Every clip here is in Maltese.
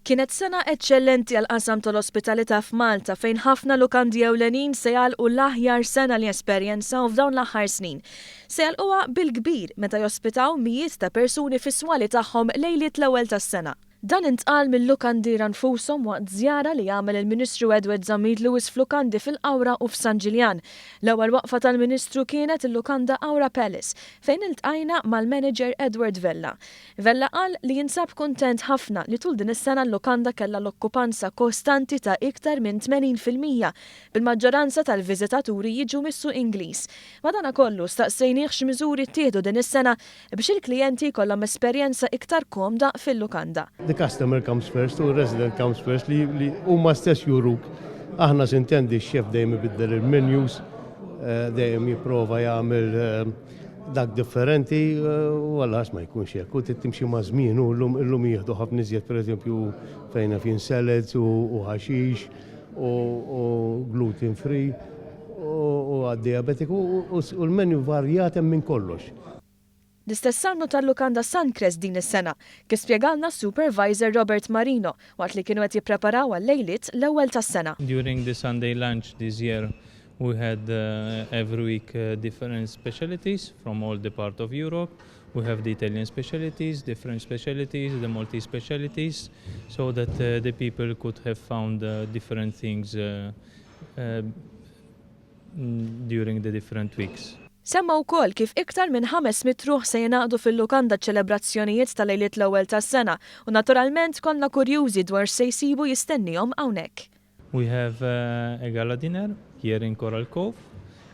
Kienet sena eċċellenti għall-qasam tal-ospitalità f'Malta fejn ħafna lukandi ewlenin se jagħlqu l-aħjar sena li esperjenzaw f'dawn l-aħħar snin. Se jagħlquha bil-kbir meta jospitaw mijiet ta' persuni fis-swali tagħhom lejliet l-ewwel tas-sena. Dan intqal mil-lukandiera nfushom waqt żjara li għamel il-Ministru Edward Zammit Lewis f'lukandi fil-Qawra u f'San Ġiljan. L-ewwel waqfa tal-Ministru kienet il-lukanda Qawra Palace fejn iltqajna mal-manager Edward Vella. Vella qal li jinsab kuntent ħafna li tul din is-sena l-lukanda kellha l-okkupanza kostanti ta' iktar minn 80%, bil-maġġoranza tal-viżitaturi jiġu mis-suq Ingliż. Madanakollu, staqsejnih x'miżuri ttieħdu din is-sena biex il-klijenti jkollhom esperjenza iktar komda fil-lukanda. The customer comes first u r-resident comes first li li huma stess juruk. Aħna s'intendi x-chef dejjem ibiddel il-menus, dejjem jipprova jagħmel dak differenti u għall-ħass ma jkunx hekk. U trid timxi maż-żmien u llum illum jieħdu ħafna iżjed pereżempju fejn naf jien salads u ħaxix u gluten free u għad-diabetic u l-menu varjat hemm minn kollox. L-istess għamlu tal-lukanda Suncrest din is-sena, kif spjegalna s-supervisor Robert Marino waqt li kienu qed jippreparaw għal-lejliet l-ewwel tas-sena. During the Sunday lunch this year we had every week different specialities from all the part of Europe. We have the Italian specialities, the French specialities, the Maltese specialities, so that the people could have found different things during the different weeks. Semma wkoll kif iktar minn 500 ruħ se jingħaqdu fil-lukanda ċ-ċelebrazzjonijiet ta' lejliet l-ewwel tas-sena u naturalment konna kurjużi dwar x'se jsibu jistennihom hawnhekk. We have a gala dinner here in Coral Cove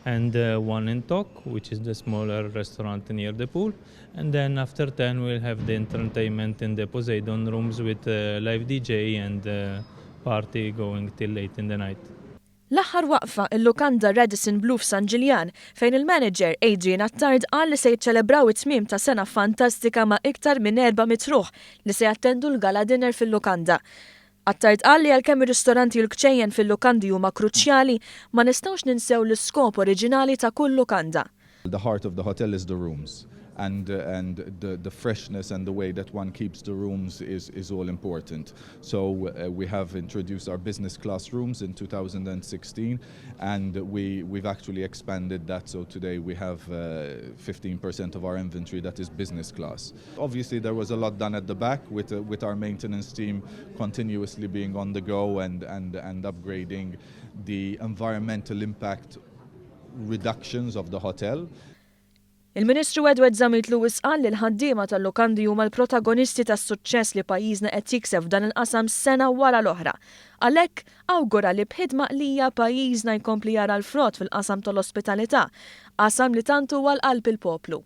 and one in Tok, which is the smaller restaurant near the pool, and then after 10 we'll have the entertainment in the Poseidon rooms with live DJ and party going till late in the night. L-aħħar waqfa, il-lukanda Radisson Blu f'San Ġiljan, fejn il-manager Adrian Attard qal li se jiċċelebraw it-tmiem ta' sena fantastika ma' iktar minn 400 ruħ li se jattendu l-gala dinner fil-lukanda. Attard qal li għalkemm ir-ristoranti u l-kċejjen fil-lukandi huma kruċjali, ma nistgħux ninsew l-iskop oriġinali ta' kull lukanda. The heart of the hotel is the rooms and and the the freshness and the way that one keeps the rooms is is all important. So uh, we have introduced our business class rooms in 2016 and we we've actually expanded that so today we have 15% uh, of our inventory that is business class. Obviously there was a lot done at the back with uh, with our maintenance team continuously being on the go and and and upgrading the environmental impact reductions of the hotel. Il-Ministru Edward Zammit Lewis qal li l-ħaddiema tal-lukandi huma l-protagonisti tas-suċċess li pajjiżna qed jikseb f'dan il-qasam sena wara l-oħra. Għalhekk, awgura li b'ħidma qlija pajjiżna jkompli jara l-frott fil-qasam tal-ospitalità, qasam li tant huwa għal qalb il-poplu.